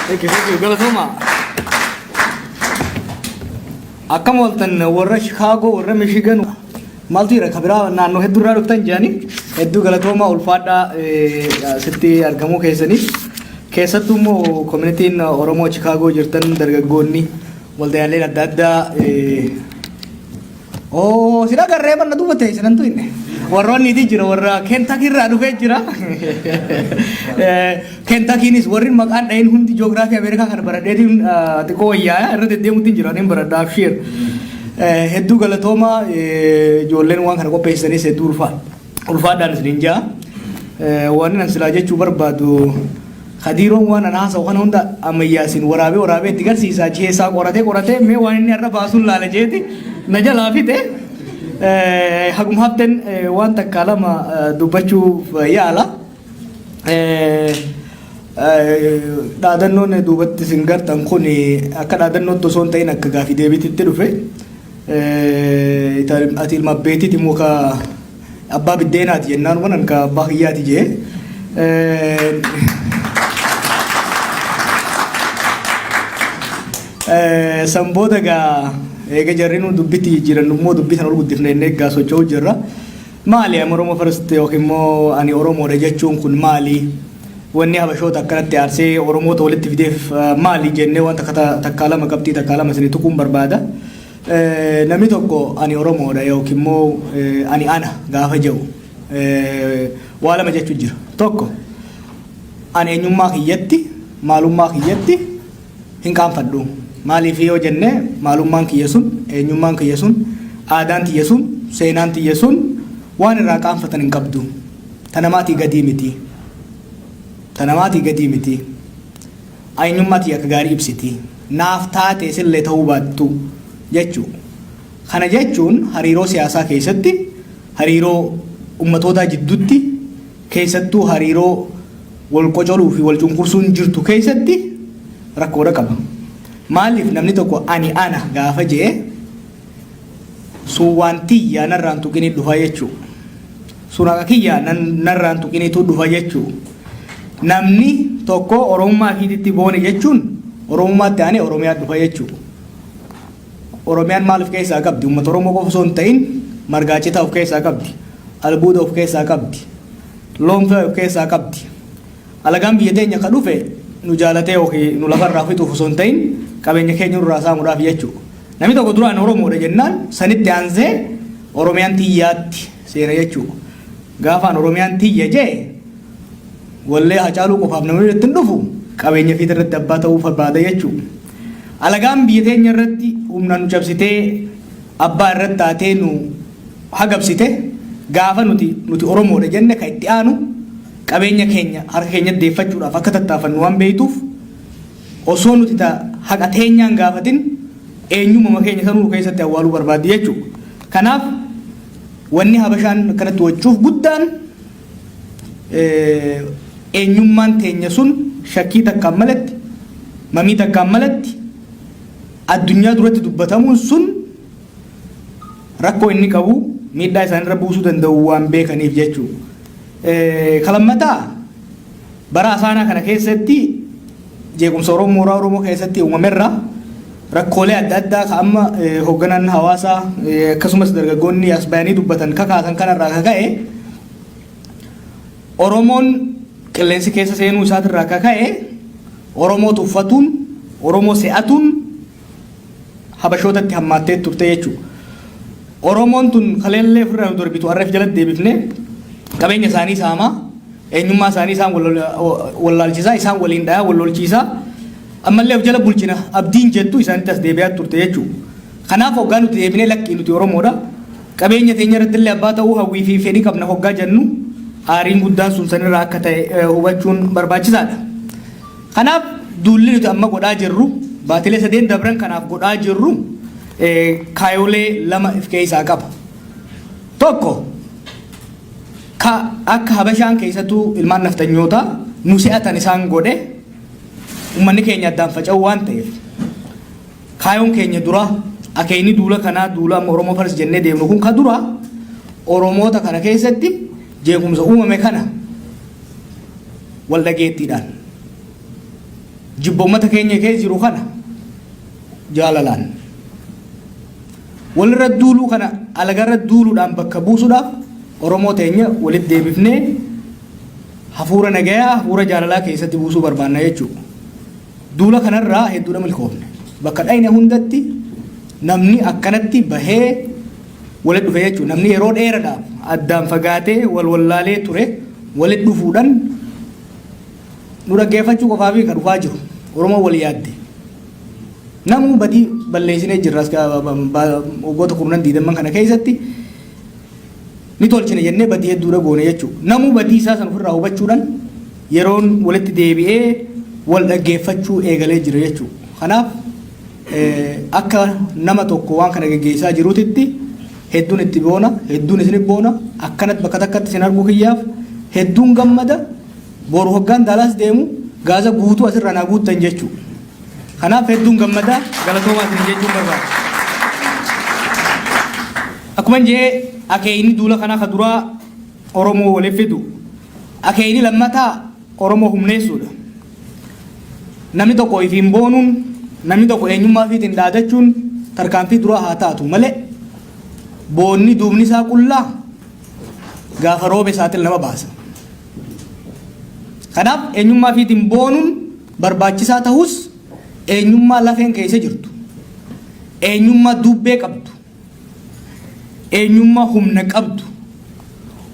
Thank you, thank you. Galatooma. Akkam ooltan warra Chicago, warra Michigan, maaltu jira kabiraa naannoo hedduu irraa dhuftan jedhanii hedduu galatooma ulfaadhaa sitti argamuu keessaniif. Keessattuu immoo communityn Oromoo Chicago jirtan dargaggoonni waldaaleen adda addaa. Oo, sila agarree barna duuba ta'e sanantu inni. Warroonni iti jira, warra Kentucky irraa dhufee jira. Kentuckynis warri maqaan dhahin hundi ji'oogiraafii Ameerikaa kana baradheetiin xiqqoo wayyaa irra deddeemuutti jira niin baradha abshiir. Hedduu galatooma, ijoolleen waan kana qopheessanis hedduu ulfaadhaan isiniin jaa. Waan an silaa jechuu barbaadu, Kadiiroon waan an haasa'u kana hunda ammayyaasin waraabee waraabee itti garsiisa, keessaa qoratee qoratee mee waan inni har'a baasuun laala jeeti na jalaa fixe. Haguma haften waan takkaa lama dubbachuuf yaala. Dhaadannoon duubatti isin gartan kun akka dhaadannootti osoo hin ta'in akka gaafii deebititti dhufe. Ati ilma abbeetiiti immoo ka abbaa biddeenaati jennaan waan ka abbaa kiyyaati jee. San booda gaa eega jarri nu dubbitti jijjiiran immoo dubbii sana ol guddifne inni eeggaa socho'uu jirra. Maali ani Oromoo first yookiin immoo ani Oromoodha jechuun kun maali? Wanni Habashoota akkanatti aarsee Oromoota walitti fideef maali jennee waan takka lama qabxii takka lama isinii tuquun barbaada. Namni tokko ani Oromoodha yookiin immoo ani ana gaafa jedhu waa lama jechuu jira. Tokko, ani eenyummaa kiyyatti, maalummaa kiyyatti hin qaanfadhu. Maaliif yoo jenne, maalummaan kiyya sun, eenyummaan kiyya sun, aadaan tiyya sun, seenaan tiyya sun waan irraa qaanfatan hin qabdu. Ta namaatii gadii miti. Ta namaatii gadii miti. Eenyummaa tiyya akka gaarii ibsiti. Naaf taate sillee ta'uu baattu jechuu. Kana jechuun hariiroo siyaasaa keessatti, hariiroo ummatootaa jidduutti, keessattuu hariiroo wal qocoluu fi wal cunqursuun jirtu keessatti rakkoodha qaba. Maaliif namni tokko ani ana gaafa je'e sun waan tiyya narraan tuqinii dhufa jechuu. Sun haqa kiyya narraan tuqiniitu dhufa jechuu. Namni tokko Oromummaa fiititti boone jechuun Oromummaatti aanee Oromiyaa dhufa jechuu. Oromiyaan maal of keessaa qabdi? Uummata Oromoo qofa osoo hin ta'in margaa citaa of keessaa qabdi. Albuuda of keessaa qabdi. Loon fe'aa of keessaa qabdi. Alagaan biyya teenya ka dhufe nu jaalatee yookiin nu lafarraa fixuuf osoo hin ta'in qabeenya keenya nurraa saamuudhaaf jechuudha. Namni tokko duraan Oromoodha jennaan sanitti aansee Oromiyaan tiyyaatti seena jechuudha. Gaafaan Oromiyaan tiyya jee wallee Hacaaluu qofaaf namni irratti hin dhufu, qabeenya fiita irratti abbaa ta'uu barbaada jechuudha. Alagaan biyya teenya irratti humnaan nu cabsitee abbaa irratti taatee nu hagabsite, gaafa nuti Oromoodha jenne kan itti aanu qabeenya keenya harka keenyatti deeffachuudhaaf akka tattaafannu waan beektuuf, osoo nuti ta haqa teenyaan gaafatin eenyummaa keenya sanuu nu keessatti awwaaluu barbaaddi jechuudha. Kanaaf wanni Habashaan akkanatti wacuuf guddaan eenyummaan teenya sun shakkii takkaan malatti, mamii takkaan malatti addunyaa duratti dubbatamuun sun rakkoo inni qabu, miidhaa isaanirra buusuu danda'u waan beekaniif jechuudha. Kalammataa bara asaanaa kana keessatti jeequmsa Oromoo mooraa Oromoo keessatti uumamerra rakkoolee adda addaa ka amma hoogganaan hawaasaa akkasumas dargaggoonni as bayanii dubbatan kakaasan kanarraa kaka'e, Oromoon qilleensi keessa seenuu isaatirraa kaka'e, Oromoo tuffatuun, Oromoo se'atuun Habashootatti hammaattee turte jechuudha. Oromoon tun kaleellee ofirraa nu darbitu har'a jalatti deebifnee qabeenya isaanii saamaa, eenyummaa isaanii isaan wallaalchisaa, isaan waliin dhayaa, wal lolchiisaa, ammallee of jala bulchina abdiin jettu isaanitti as deebi'aa turte jechuudha. Kanaaf hoggaa nuti deebinee lakkii, nuti Oromoodha, qabeenya teenya irratti illee abbaa ta'uu hawwii fi fedhii qabna hoggaa jennu, aariin guddaan sun sanirraa akka ta'e hubachuun barbaachisaadha. Kanaaf duulli nuti amma godhaa jirru, baatilee sadeen dabran kanaaf godhaa jirru, kaayolee lama of keessaa qaba. Tokko, ka akka Habashaan keessattuu ilmaan nafxanyootaa nu se'atan isaan godhe uummanni keenya addaan faca'uu waan ta'eef, kaayoon keenya dura, akeekni duula kanaa, duula amma Oromoo First jennee deemnu kun ka dura, Oromoota kana keessatti jeequmsa uumame kana wal dhageettiidhaan, Jibba uummata keenya keessa jiru kana jaalalaan walirra duuluu kana alagarra duuluudhaan bakka buusuudhaaf, Oromoo teenya walitti deebifnee hafuura nagayaa, hafuura jaalalaa keessatti buusuu barbaanna jechuudha. Duula kanarraa hedduudha milkoofne. Bakka dhayne hundatti namni akkanatti bahee walitti dhufe jechuudha. Namni yeroo dheeraadhaaf addaan fagaatee wal wallaalee ture walitti dhufuudhaan nu dhaggeeffachuu qofaa fi kan dhufaa jiru. Oromoo wal yaadde. Namuu badii balleessinee jirra waggoota kurnan 20n kana keessatti ni tolchine jennee badii hedduudha goone jechuudha. Namuu badii isaa san ofirraa hubachuudhaan yeroon walitti deebi'ee wal dhaggeeffachuu eegalee jira jechuudha. Kanaaf akka nama tokko waan kana geggeessaa jiruutitti hedduun itti boona, hedduun isin boona, akkanatti bakka takkatti isin arguu kiyyaaf hedduun gammada. Boru hoggaan Daalaas deemu gaaza guutuu asirraa naa guuttan jechuudha. Kanaaf hedduun gammada, galatoomaa isin jechuun barbaada. Akkuma jee, akeekni duula kanaa ka duraa Oromoo waliif fidu. Akeekni lammataa Oromoo humneessuudha. Namni tokko ifiin boonuun, namni tokko eenyummaa ofiitiin dhaadachuun tarkaanfii duraa haa taatu malee, boonni duubni isaa qullaa gaafa roobe saaxil nama baasa. Kanaaf eenyummaa ofiitiin boonuun barbaachisaa ta'us, eenyummaa lafeen keessa jirtu, eenyummaa dubbee qabdu, eenyummaa humna qabdu,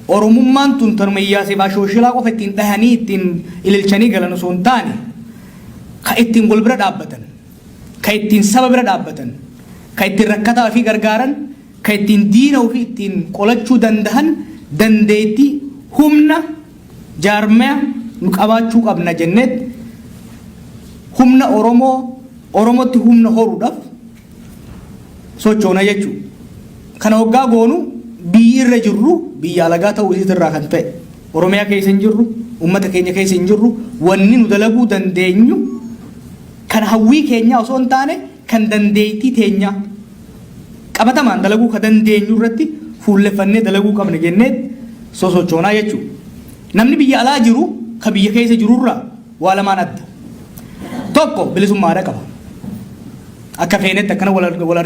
Oromummaan tun tanuma Iyyaasee fi Ashooshilaa qofa ittiin dhahanii ittiin ililchanii galan osoo hin taane, ka ittiin wal bira dhaabbatan, ka ittiin saba bira dhaabbatan, ka ittiin rakkataa ofii gargaaran, ka ittiin diina ofii ittiin qolachuu dandahan dandeettii, humna, jaarmaya nu qabaachuu qabna jenneet humna Oromoo, Oromootti humna horuudhaaf sochoona jechuudha. Kana hoggaa goonu biyyi irra jirru biyya alagaa ta'uu isiitirraa kan ta'e, Oromiyaa keessa hin jirru, uummata keenya keessa hin jirru, wanni nu dalaguu dandeenyu kan hawwii keenyaa osoo hin taane kan dandeettii teenyaa qabatamaan dalaguu ka dandeenyu irratti fuulleffannee dalaguu qabna jennee sosochoonaa jechuudha. Namni biyya alaa jiru ka biyya keessa jirurraa waa lamaan adda. Tokko, bilisummaadha qaba. Akka feenetti akkana wal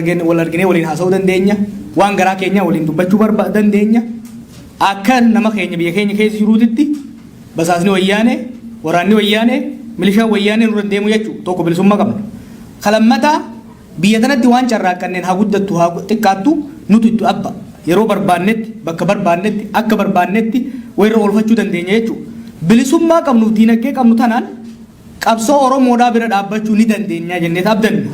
arginee waliin haasa'uu dandeenya. Waan garaa keenyaa waliin dubbachuu dandeenya. Akka nama keenya biyya keenya keessa jiruutitti basaasni Wayyaanee, waraanni Wayyaanee, milishaan Wayyaanee nurra hin deemu jechuudha. Tokko, bilisummaa qabna. Kalammataa, biyya tanatti waan carraaqqanneen haa guddattu haa xiqqaattu nutu itti abba. Yeroo barbaannetti, bakka barbaannetti, akka barbaannetti wayirra oolfachuu dandeenya jechuudha. Bilisummaa qabnuuf diinagdee qabnu tanaan qabsoo Oromoodhaa bira dhaabbachuu ni dandeenya jennee abdanna.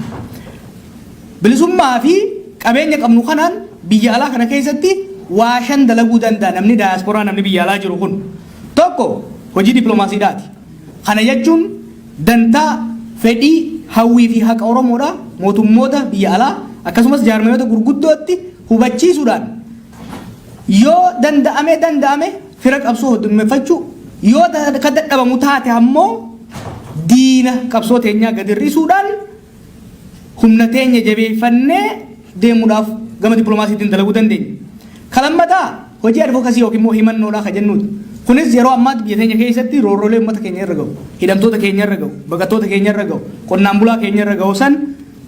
Bilisummaa fi qabeenya qabnu kanaan biyya alaa kana keessatti waa shan dalaguu danda'a namni daayasporaa, namni biyya alaa jiru kun. Tokko, hojii dippiloomaasiidhaati. Kana jechuun dantaa, fedhii, hawwii fi haqa Oromoodhaa mootummoota biyya alaa akkasumas jaarmayoota gurguddootti hubachiisuudhaan, yoo danda'ame danda'ame fira qabsoo hoddummeffachuu, yoo ka dadhabamu taate ammoo diina qabsoo teenyaa gad hir'isuudhaan humna teenya jabeeffannee deemuudhaaf gama dippiloomaasiitiin dalaguu dandeenya. Ka lammataa hojii advocacy yookiin immoo himannoodhaa ka jennuuti. Kunis yeroo ammaatti biyya teenya keessatti roorrolee uummata keenya irra gahu, hidhamtoota keenya irra gahu, baqattoota keenya irra gahu, qonnaan bulaa keenya irra gahu san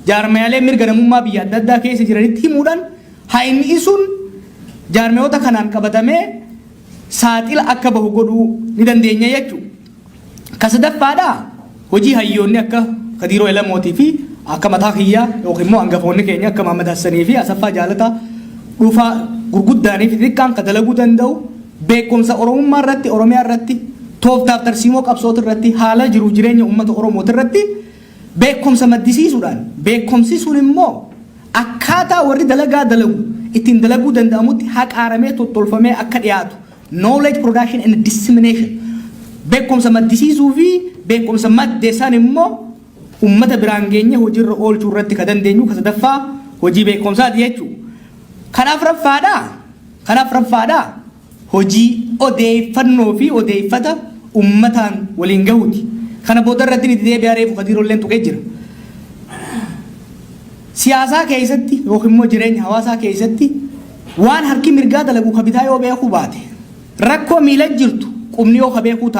jaarmayaalee mirga namummaa biyya adda addaa keessa jiranitti himuudhaan hayni sun jaarmayoota kanaan qabatamee saaxila akka bahu godhuu ni dandeenya jechuudha. Ka sadaffaadhaa hojii hayyoonni akka Kadiiroo Elamootii fi akka mataa kiyyaa yookiin immoo hangafoonni keenya akka Mahammad Hassanii fi Asaffaa Jaalataa dhufaa gurguddaanii fi xixiqqaan ka dalaguu danda'u beekumsa Oromummaa irratti, Oromiyaa irratti, tooftaaf tarsiimoo qabsoota irratti, haala jiruuf jireenya uummata Oromooti irratti beekumsa maddisiisuudhaan, beekumsi sun immoo akkaataa warri dalagaa dalagu ittiin dalaguu danda'amutti haqaaramee tottolfamee akka dhiyaatu, knowledge production and dissemination, beekumsa maddisiisuu fi beekumsa madde san immoo ummata biraan geenye hojiirra oolchuu irratti ka dandeenyu ka sadaffaa hojii beekumsaati jechuudha. Kan afraffaadhaa hojii odeeffannoo fi odeeffata ummataan waliin gahuuti. Kana booda irratti ni deebi'aa, reefu Kadiirolleen tuqee jira. Siyaasaa keessatti yookiin immoo jireenya hawaasaa keessatti waan harki mirgaa dalagu ka bitaa yoo beekuu baate, rakkoo miila jirtu qubni yoo ka beekuu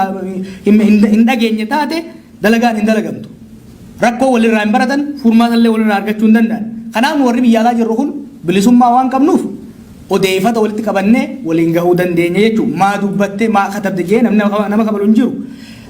hin dhageenye taate, dalagaan hin dalagamtu. Rakkoo walirraa hin baratan, furmaata illee walirraa argachuu hin danda'an. Kanaaf warri biyya alaa jirru kun bilisummaa waan qabnuuf odeeffata walitti qabannee waliin gahuu dandeenya jechuudha. Maa dubbattee, maa katabde jee namni nama kabalu hin jiru.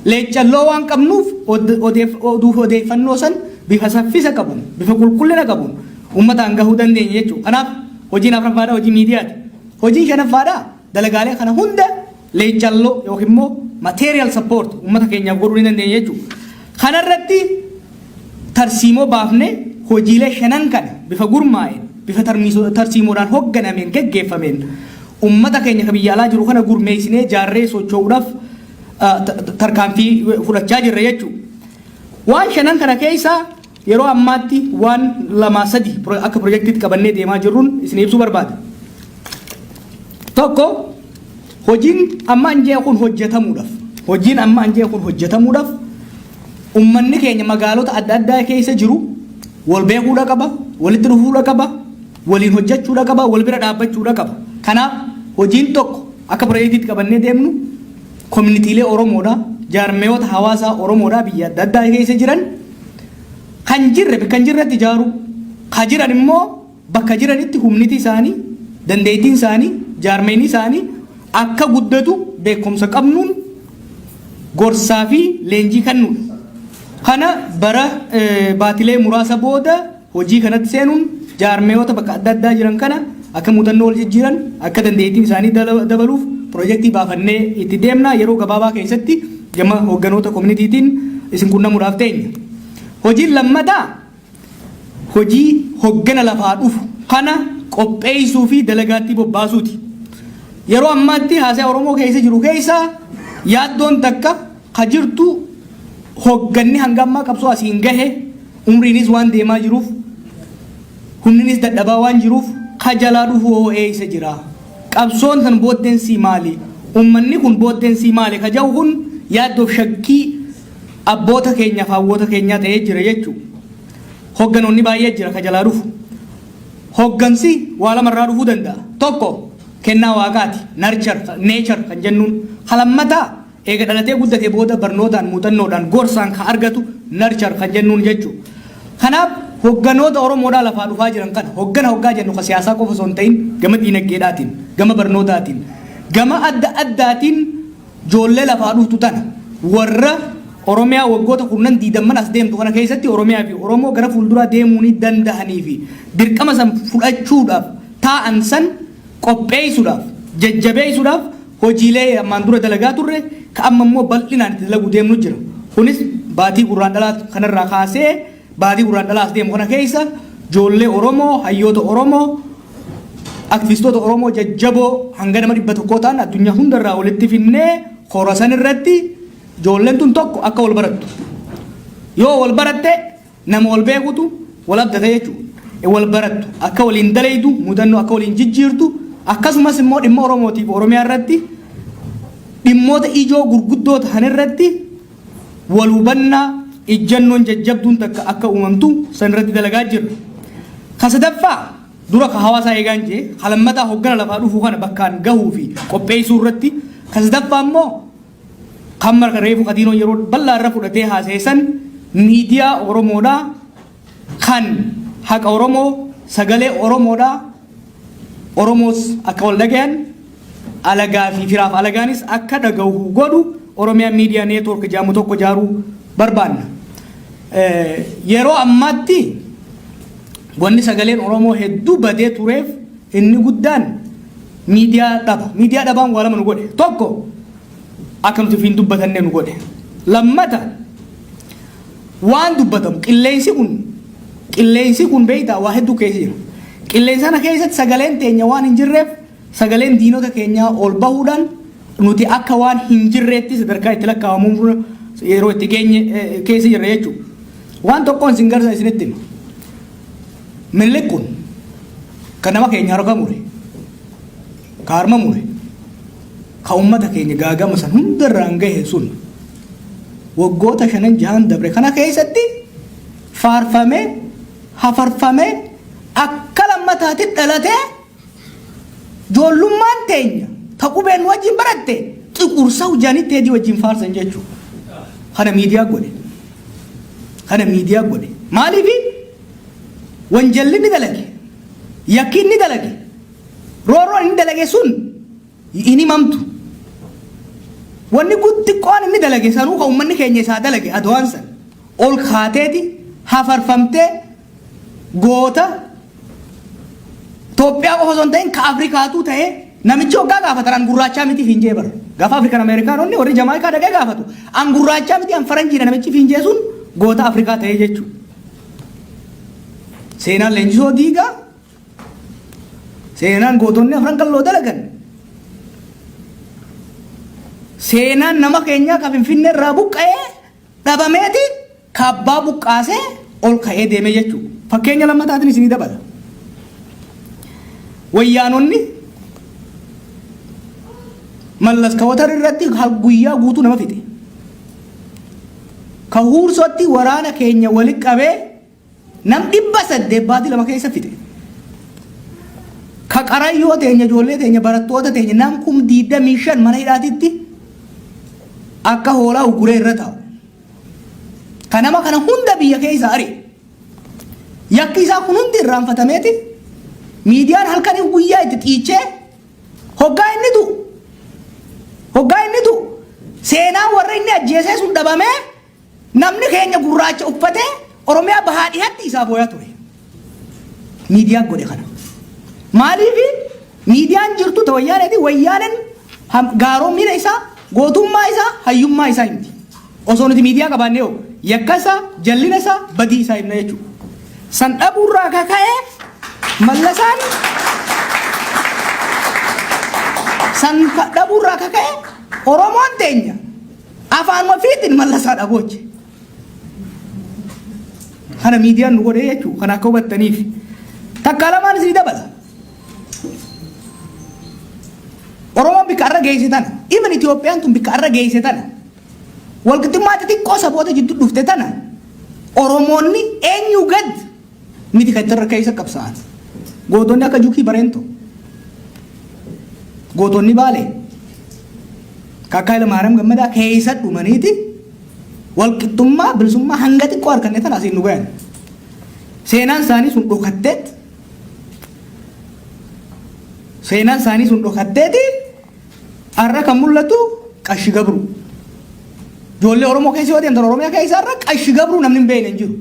Leeccalloo waan qabnuuf oduuf odeeffannoo san bifa saffisa qabuun, bifa qulqullina qabuun uummataan gahuu dandeenya jechuudha. Kanaaf hojiin afuraffaadha hojii miidiyaati. Hojiin shanaffaadha dalagaalee kana hunda leeccalloo yookiin immoo material support uummata keenyaaf godhuu ni dandeenya jechuudha. Kanarratti tarsiimoo baafnee hojiilee shanan kana bifa gurmaa'een, bifa tarsiimoodhaan hoogganameen geggeeffameen uummata keenya kan biyya alaa jiru kana gurmeessinee jaarree socho'uudhaaf tarkaanfii fudhachaa jirra jechuudha. Waan shanan kana keessaa yeroo ammaatti waan lamaa sadi akka pirojektiitti qabannee deemaa jirruun isin ibsuu barbaada. Tokko, hojiin amma anjee kun hojjetamuudhaaf ummanni keenya magaalota adda addaa keessa jiru wal beekuudha qaba, walitti dhufuudha qaba, waliin hojjechuudha qaba, wal bira dhaabbachuudha qaba. Kanaaf hojiin tokko akka pirojektiitti qabannee deemnu koominiitiilee Oromoodha, jaarmeewota hawaasaa Oromoodha biyya adda addaa keessa jiran kan jirre bakka hin jirretti ijaaruu, ka jiran immoo bakka jiranitti humniti isaanii, dandeettiin isaanii, jaarmeenii isaanii akka guddatu beekumsa qabnuun gorsaa fi leenjii kennuudha. Kana bara baatilee muraasa booda hojii kanatti seenuun jaarmeewota bakka adda addaa jiran kana akka muuxannoo wal jijjiiran, akka dandeettiin isaanii dabaluuf pirojektii baafannee itti deemna. Yeroo gabaabaa keessatti gama hoogganoota koominiitiitiin isin qunnamuudhaaf teenya. Hojiin lammataa hojii hoggana lafaa dhufu kana qopheessuu fi dalagaatti bobbaasuuti. Yeroo ammaatti haasaa Oromoo keessa jiru keessa yaaddoon takka ka jirtu, hogganni hanga ammaa qabsoo asiin gahe umriinis waan deemaa jiruuf, humninis dadhabaa waan jiruuf, ka jalaa dhufu hoo eessa jira? Qabsoon san booddeensi maali? Uummanni kun booddeensi maali? Ka jedhu kun yaaddoof shakkii abboota keenyaaf hawwoota keenyaa ta'ee jira jechuudha. Hogganoonni baay'ee jira ka jalaa dhufu. Hoggansi waa lamarraa dhufuu danda'a. Tokko kennaa waaqaati. Nurture, nature kan jennuun. Lammataa eega dhalatee guddatee booda barnootaan, muuxannoodhaan, gorsaan kan argatu nurture kan jennuun jechuudha. Kanaaf hogganoota Oromoodhaa lafaa dhufaa jiran kana, hoggana hoggaa jennu ka siyaasaa qofa osoo hin ta'in, gama diinagdeedhaatiin, gama barnootaatiin, gama adda addaatiin ijoollee lafaa dhuftu tana, warra Oromiyaa waggoota kurnan diidamman as deemtu kana keessatti Oromiyaa fi Oromoo gara fuulduraa deemuu ni danda'anii fi dirqama san fudhachuudhaaf taa'an san qopheessuudhaaf, jajjabeessuudhaaf hojiilee ammaan dura dalagaa turre ka amma immoo bal'inaan itti dalaguu deemnu jira. Kunis baatii gurraan dhalaa kanarraa kaasee baatii gurraan dhalaa as deemu kana keessa ijoollee Oromoo, hayyoota Oromoo, aktivistoota Oromoo jajjaboo hanga nama 100 ta'an addunyaa hundarraa walitti finnee kora san irratti ijoolleen tun tokko akka wal barattu. Yoo wal baratte nama wal beekutu wal abdata jechuudha. Wal barattu, akka waliin dalaydu, muuxannoo akka waliin jijjiirtu, akkasumas immoo dhimma Oromootiif Oromiyaa irratti dhimmoota ijoo gurguddoo ta'an irratti wal hubannaa ijjannoon jajjabduun takka akka uumamtu san irratti dalagaa jirra. Ka sadaffaa dura ka hawaasaa eegaan jee, ka lammataa hoggana lafaa dhufuu kana bakkaan gahuu fi qopheessuu irratti, ka sadaffaa immoo kan marka reefu Kadiinoo yeroo bal'aa irra fudhatee haasa'e san, miidiyaa Oromoodhaa kan haqa Oromoo, sagalee Oromoodhaa, Oromoos akka wal dhagayan, alagaa fi firaaf alagaanis akka dhagahu godhu Oromiyaa Miidiyaa Network jedhamu tokko ijaaruu barbaanna. Yeroo ammaatti wanni sagaleen Oromoo hedduu badee tureef inni guddaan miidiyaa dhaba. Miidiyaa dhabaan waa lama nu godhe. Tokko, akka nuti ofiin dubbatanne nu godhe. Lammata, waan dubbatamu qilleensi kun beektaa waa hedduu keessa jira. Qilleensa kana keessatti sagaleen teenya waan hin jirreef sagaleen diinota keenyaa ol bahuudhaan nuti akka waan hin jirreetti sadarkaa itti lakkaa'amuun yeroo itti geenye keessa jirra jechuudha. Waan tokkoon isin garsa isinitti hima. Minilik kun kan nama keenya harka mure, ka harma mure, ka uummata keenya gaagama san hundarraan gahe sun waggoota shanan jahan dabre kana keessatti faarfamee, hafarfamee, akka lammataatti dhalatee ijoollummaan teenya ta qubeen wajjin baratte xiqursa hojjaanii teedii wajjin faarsan jechuudha. Kana miidiyaa godhe. Kana miidiyaa godhe. Maaliifi wanjalli inni dalage, yakki inni dalage, roorroon inni dalage sun hin himamtu. Wanni xiqqoon inni dalage sanuu kan uummanni keenya isaa dalage Adwaan san ol kaateeti hafarfamtee goota Itoophiyaa qofa osoo hin ta'in ka Afrikaatuu ta'ee namichi hoggaa gaafatan an gurraachaa miti fiinjee bara. Gaafa Afrikan Ameerikaanonni warri Jamaayikaa dhaqee gaafatu an gurraachaa miti, an faranjiidha, namichi fiinjee sun goota Afrikaa ta'ee jechuudha. Seenaan Leenjisoo Diigaa, seenaan gootonni Afran Qalloo dalagan, seenaan nama keenyaa ka Finfinnee irraa buqqa'ee dhabameeti kaabbaa buqqaasee ol ka'ee deeme jechuudha. Fakkeenya lammataatiin isinii dabala. Wayyaanonni Mallas Kawatar irratti guyyaa guutuu nama fixe. Ka Huursootti waraana keenya walitti qabee nam 800 baatii 2 keessa fixe. Ka Qarayyoo teenya, ijoollee teenya, barattoota teenya nam 25,000 mana hidhaatitti akka hoolaa ugguree irra taa'u. Ka nama kana hunda biyya keessa ari'e. Yakki isaa kun hundi irraanfatameeti miidiyaan halkanii guyyaa itti xiichee hoggaa inni du'u seenaan warra inni ajjeesee sun dhabamee namni keenya gurraacha uffatee Oromiyaa bahaa dhihatti isaa booyaa ture. Miidiyaan godhe kana. Maaliif miidiyaan jirtu ta Wayyaaneeti? Wayyaaneen gaaromina isaa, gootummaa isaa, hayyummaa isaa himti. Osoo nuti miidiyaa qabaannee hoo yakka isaa, jallina isaa, badii isaa himna jechuudha. San dhabuurraa kaka'ee Mallasaan san dhabuurraa kaka'e Oromoon teenya afaanuma fiitiin Mallasaa dhabooche. Kana miidiyaan nu godhee jechuudha. Kana akka hubattaniif. Takka lamaan isinii dabala. Oromoon bikka arra geesse tana, even Itoophiyaan tun bikka arra geesse tana, walqixxummaa xixiqqoo saboota jidduu dhufte tana Oromoonni eenyu gad miti kan irra keessa qabsaa'an. Gootonni akka Jukii Bareento, gootonni Baalee, kakkaa Hayilamaariyaam Gammadaa keessa dhumaniiti walqixxummaa bilisummaa hanga xiqqoo harkanne tana asiin nu gayan. Seenaan isaanii sun dhokatteet seenaan isaanii sun dhokatteeti har'a kan mul'atu Qashi Gabruu. Ijoollee Oromoo keessa yoo deemtan, Oromiyaa keessa har'a Qashi Gabruu namni hin beekne hin jiru.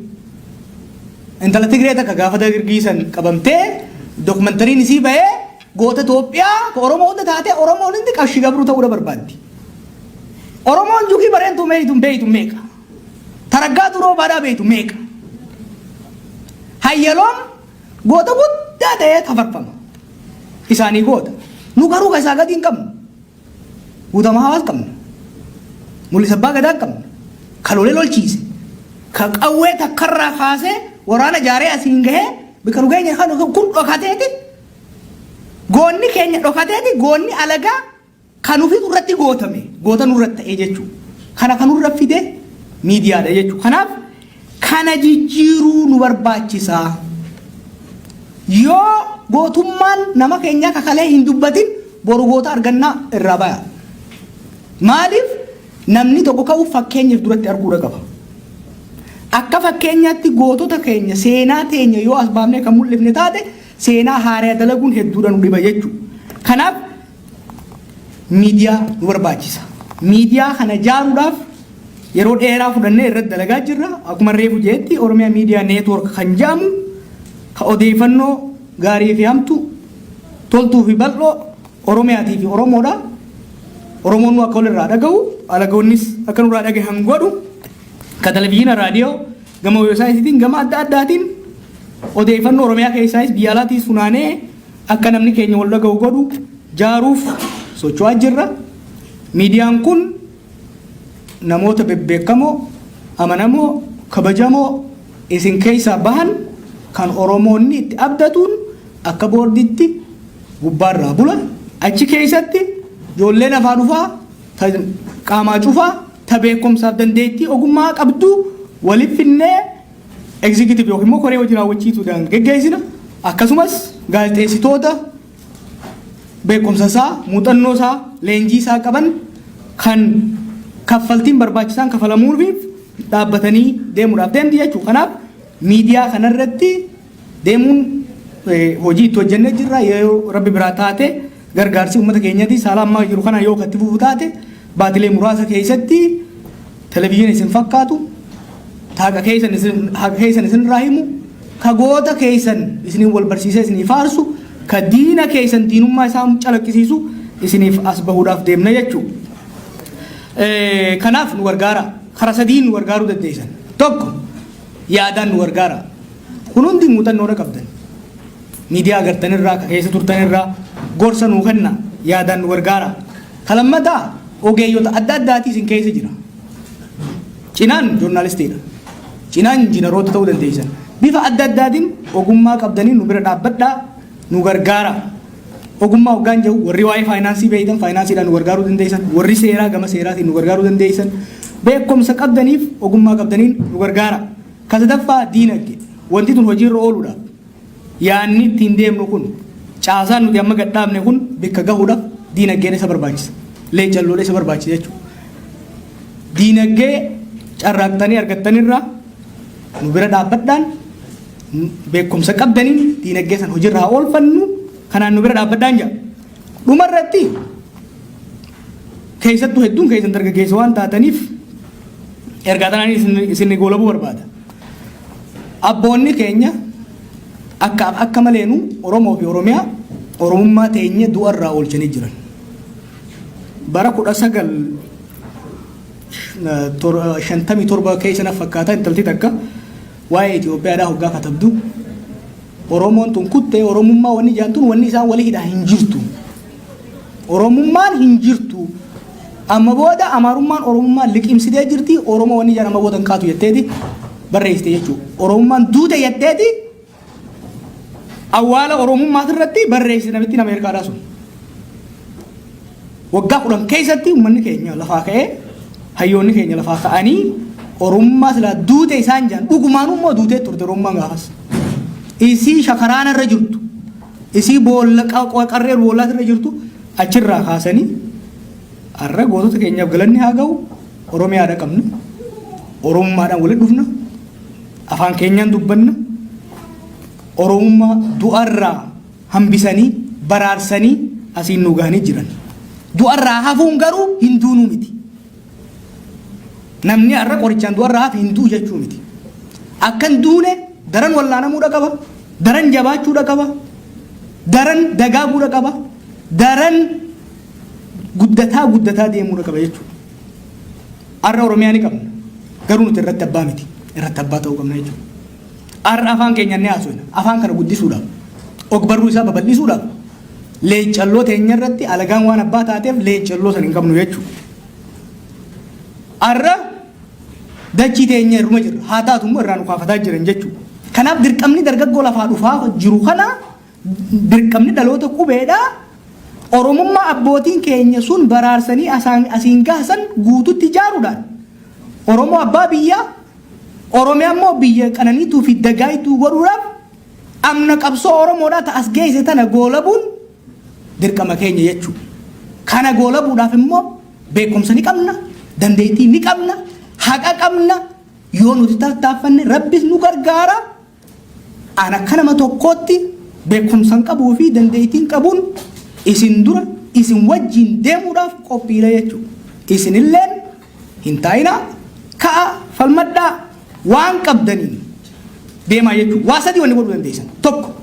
Intala Tigree takka gaafa dargiisan qabamtee dokumentariin isii bahee goota Itoophiyaa ka Oromoo hunda taatee Oromoon hundi Qashi Gabruu ta'uu barbaaddi. Oromoon Jukii Bareentuu beeytu meeqa? Taraggaa Duroo Baadhaa beeytu meeqa? Hayyaloon goota guddaa ta'ee tafarfama. Isaanii goota. Nu garuu ka isaa gadi hin qabnu. Guutamaa Hawaas qabna. Mul'isa Abbaa Gadaa qabna. Ka lolee lolchiise. Ka qawwee takkarraa kaasee waraana jaaree asiin gahee bika nu geenye kan kun dhokateeti. Goonni keenya dhokateeti goonni alagaa kan ofiitu irratti gootame goota nurratti ta'ee jechuudha. Kana kan nurra fide miidiyaadha jechuudha. Kanaaf kana jijjiiruu nu barbaachisa. Yoo gootummaan nama keenyaa kakalee hin dubbatin boru goota argannaa irraa baya. Maaliif namni tokko ka'uuf fakkeenyaaf duratti arguudha qaba. Akka fakkeenyaatti gootota keenya, seenaa teenya yoo as baafnee kan mul'ifne taate seenaa haaraa dalaguun hedduudha nu dhiba jechuudha. Kanaaf miidiyaa nu barbaachisa. Miidiyaa kana ijaaruudhaaf yeroo dheeraa fudhannee irratti dalagaa jirra. Akkuma reefu jeetti Oromiyaa Miidiyaa Network kan jedhamu ka odeeffannoo gaarii fi hamtu, toltuu fi bal'oo Oromiyaatii fi Oromoodha. Oromoon nu akka walirraa dhagahu, alagoonnis akka nurraa dhagahan godhu, ka televizyiina, raadiyoo, gama weebsaayitiin, gama adda addaatiin odeeffannoo Oromiyaa keessaayis biyya alaatiis funaanee akka namni keenya wal dhagahu godhu jaaruuf socho'aa jirra. Miidiyaan kun namoota bebbeekamoo, amanamoo, kabajamoo isin keessaa bahan kan Oromoonni itti abdatuun akka boorditti gubbaarraa bula. Achi keessatti ijoolleen afaa dhufaa, ta qaamaa cufaa, ta beekumsaaf dandeettii ogummaa qabdu walitti finnee executive yookiin immoo koree hojii raawwachiisuudhaan geggeessina. Akkasumas gaazexeessitoota beekumsa isaa, muuxannoo isaa, leenjii isaa qaban kan kaffaltiin barbaachisaan kafalamuufiif dhaabbatanii deemuudhaaf deemti jechuudha. Kanaaf miidiyaa kanarratti deemuun hojii itti hojjennee jirra. Yoo Rabbi biraa taate, gargaarsi uummata keenyati saala ammaa jiru kana yoo katti fufu taate, baatilee muraasa keessatti televizyiina isin fakkaatu, haqa keessan isin haqa keessan isin irraa himu, ka goota keessan isiniin wal barsiisee isinii faarsu, ka diina keessan diinummaa isaa calaqqisiisu isiniif as bahuudhaaf deemna jechuudha. Kanaaf nu gargaara. Karaa sadiin nu gargaaruu dandeessan. Tokko, yaadaan nu gargaara. Kun hundi muuxannoodha qabdan. Miidiyaa agartanirraa, ka keessa turtanirraa gorsa nuu kenna, yaadaan nu gargaara. Ka lammataa, ogeeyyota adda addaatii isin keessa jira. Cinaan joornaalistiidha. Cinaan injiinaroota ta'uu dandeessan. Bifa adda addaatiin ogummaa qabdanii nu bira dhaabbadhaa, nu gargaara. Ogummaa hoggaan jiru, warri waa'ee faayinaansii beektan faayinaansiidhaan nu gargaaruu dandeessan, warri seeraa gama seeraatiin nu gargaaruu dandeessan, beekumsa qabdaniif ogummaa qabdaniin nu gargaara. Ka sadaffaa, diinagdee. Wanti tun hojiirra ooluudhaaf, yaanni ittiin deemnu kun, caasaan nuti amma gadhaabne kun bikka gahuudhaaf diinagdeen isa barbaachisa. Leencalloodha isa barbaachisa jechuudha. Diinagdee carraaqxanii argattanirraa nu bira dhaabbadhaan, beekumsa qabdaniin diinagdee san hojiirra haa oolfannu, kanaan nu bira dhaabbadhaan jira. Dhumarratti, keessattuu hedduun keessan dargaggeessa waan taataniif ergaa tanaan isin goolabuu barbaada. Abboonni keenya akka maleenu Oromoo fi Oromiyaa, Oromummaa teenya du'arraa oolchanii jiran. Bara 1957 keessa na fakkaata, intalti takka waa'ee Itoophiyaadhaa hoggaa katabdu, Oromoon tun kuttee Oromummaa wanni jaantun wanni isaan walii hidhaa hin jirtu. Oromummaan hin jirtu. Amma booda Amaarummaan Oromummaa liqimsitee jirti. Oromoo wanni jaan amma booda hin kaatu jetteeti barreessite jechuudha. Oromummaan duute jetteeti awwaala Oromummaa irratti barreessite namittiin Ameerikaadhaa sun. Waggaa 10 keessatti uummanni keenya lafaa ka'ee, hayyoonni keenya lafaa ka'anii, Oromummaa silaa duute isaan jaan dhugumaan immoo duutee turte Oromummaan gaafas. Isii shakaraana irra jirtu, isii boolla qarree boollaas irra jirtu achirraa kaasanii har'a gootota keenyaaf galanni haa ga'u, Oromiyaadha qabna. Oromummaadhaan walitti dhufna. Afaan keenyaan dubbanna. Oromummaa du'arraa hambisanii baraarsanii asiin nu gahanii jiran. Du'arraa hafuun garuu hin duunuu miti. Namni har'a qorichaan du'arraa hafe hin du'u jechuu miti. Akkan duune daran wallaanamuudha qaba, daran jabaachuudha qaba, daran dagaaguudha qaba, daran guddataa guddataa deemuudha qaba jechuudha. Har'a Oromiyaa ni qabna. Garuu nuti irratti abbaa miti. Irratti abbaa ta'uu qabna jechuudha. Har'a afaan keenya ni haasofna. Afaan kana guddisuudhaaf, ogbarruu isaa babal'isuudhaaf, leencalloo teenya irratti alagaan waan abbaa taateef leencalloo san hin qabnu jechuudha. Har'a dachii teenya irruma jirra. Haa taatu immoo irraa nu kaafataa jiran jechuudha. Kanaaf dirqamni dargaggoo lafaa dhufaa jiru kana, dirqamni dhaloota qubeedhaa, Oromummaa abbootiin keenya sun baraarsanii asiin gaasan guututti ijaaruudhaan Oromoo abbaa biyyaa, Oromiyaa immoo biyya qananiituu fi dagaayituu godhuudhaaf amna qabsoo Oromoodhaa ta as geesse tana goolabuun dirqama keenya jechuudha. Kana goolabuudhaaf immoo beekumsa ni qabna, dandeettii ni qabna, haqa qabna. Yoo nuti tattaaffanne Rabbis nu gargaara. An akka nama tokkootti beekumsa qabuu fi dandeettiin qabuun isin dura isin wajjin deemuudhaaf qophiidha jechuudha. Isinilleen hin taa'inaa, ka'a, falmadhaa, waan qabdaniin deemaa jechuudha. Waa sadii wanni godhuu dandeessan. Tokko,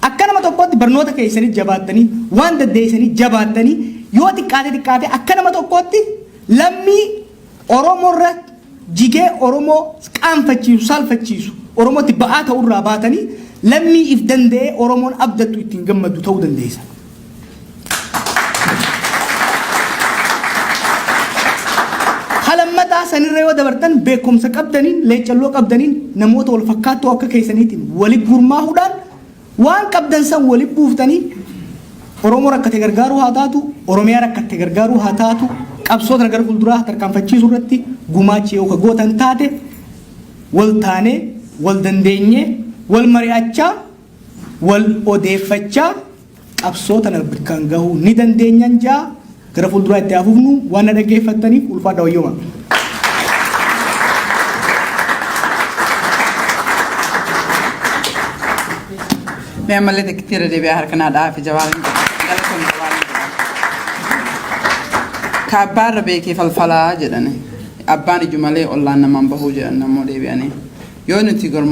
akka nama tokkootti barnoota keessanii jabaattanii, waan dandeessanii jabaattanii, yoo xiqqaate xiqqaate akka nama tokkootti lammii Oromoo irra jigee Oromoo qaanfachiisu, saalfachiisu, Oromootti ba'aa ta'urraa baatanii lammii if danda'ee Oromoon abdattu ittiin gammaddu ta'uu dandeessa. Kalammataa sanirra yoo dabartan, beekumsa qabdaniin, leecalloo qabdaniin, namoota wal fakkaattoo akka keessaniitiin wali gurmaahuudhaan waan qabdan san wali buuftanii Oromoo rakkate gargaaruu haa taatu, Oromiyaa rakkatte gargaaruu haa taatu, qabsoo tana gara fuulduraa tarkaanfachiisuu irratti gumaachi yoo ka gootan taate, wal taanee, wal dandeenyee, wal mari'achaa, wal odeeffachaa qabsoo tana bakkaan gahuu ni dandeenyan jaa. Gara fuulduraa itti hafuufnu waan na dhaggeeffattaniif ulfaadha, wayyooma. Mee ammallee takkitti irra deebi'aa harka naa dha'aa fi Jawaariin jedha. Galatoon Jawaariin jedha. Ka abbaarra beekee falfalaa jedhani. Abbaan iju malee ollaan namaan bahuu jedhan ammoo deebi'anii. Yoo nuti gormoo